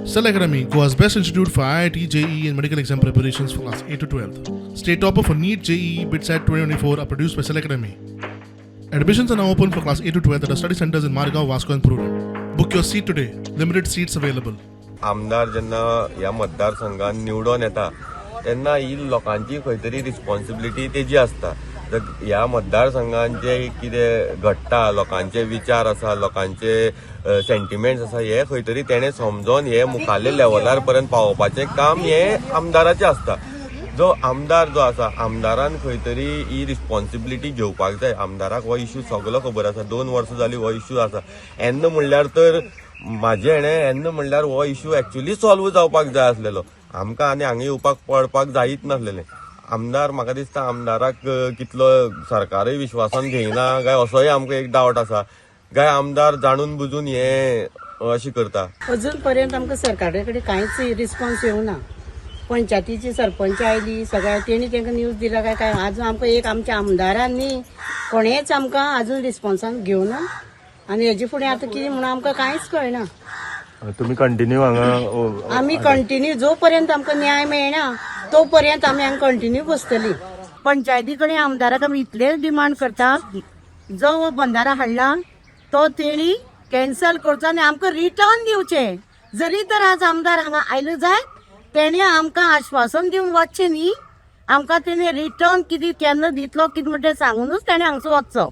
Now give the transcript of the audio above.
Cell Academy, Goa's best institute for IIT, JEE, and medical exam preparations for class 8 to 12. State topper for NEET, JEE, BITSAT 2024 are produced by Cell Academy. Admissions are now open for class 8 to 12 at our study centers in Margao, Vasco, and Purun. Book your seat today. Limited seats available. आमदार जेन्ना ह्या मतदारसंघात निवडून येता तेन्ना ही लोकांची खंय तरी रिस्पॉन्सिबिलिटी तेजी आसता. तर ह्या मतदारसंघात जे कितें घडटा, लोकांचे विचार आसा, लोकांचे सेंटिमेंट्स आसा, हे खंय तरी तेणें समजोन हे मुखाल्ले लेवलार पर्यंत पावोवपाचें काम हें आमदाराचें आसता. जो आमदार जो आसा, आमदारान खंय तरी ही रिस्पॉन्सिबिलिटी घेवपाक जाय. आमदाराक हो इशू सगलो खबर आसा. 2 वर्सां जाली हो इशू आसा. येन्ना म्हणल्यार तर म्हाजे हेणें येन्ना म्हणल्यार हो इशू एक्चुली सॉल्व जावपाक जाय आसलेलो. आमकां आनी हांगा येवपाक पडपाक जायच नासलेलें. आमदार, म्हाका दिसता आमदाराक कितलो सरकारय विश्वासान घेयना काय असोय आमकां एक डावट आसा, काय आमदार जाणून बुजून हे अशें करता. अजून पर्यंत आमकां सरकारा कडेन कांयच रिस्पॉन्स येवना. पंचायतीची सरपंच आयली सगळ्या, तेणी तांकां न्यूज दिला काय काय, अजून आमकां एक आमच्या आमदारांनी कोणेच आमकां अजून रिस्पॉन्सान घेवना. आनी हेजे फुडें आतां कितें म्हणून आमकां कांयच कळना. तुम्ही कंटिन्यू हांगा आमी कंटिन्यू, जो पर्यंत आमकां न्याय मेळना तो पर्यंत आमी हांगा कंटिन्यू बसतली. पंचायती कडेन, आमदाराक आमी इतलेच डिमांड करता, जो हो बंधारा हाडला तो तेणी कॅन्सल करचो आनी आमकां रिटर्न दिवचें. जरी तर आज आमदार हांगा आयलो जायत, तेणी आमकां आश्वासन दिवन वचचें न्ही. आमकां तेणी रिटर्न कितें केन्ना दितलो कितें म्हणटा तें सांगूनच तेणें हांगसो वचचो.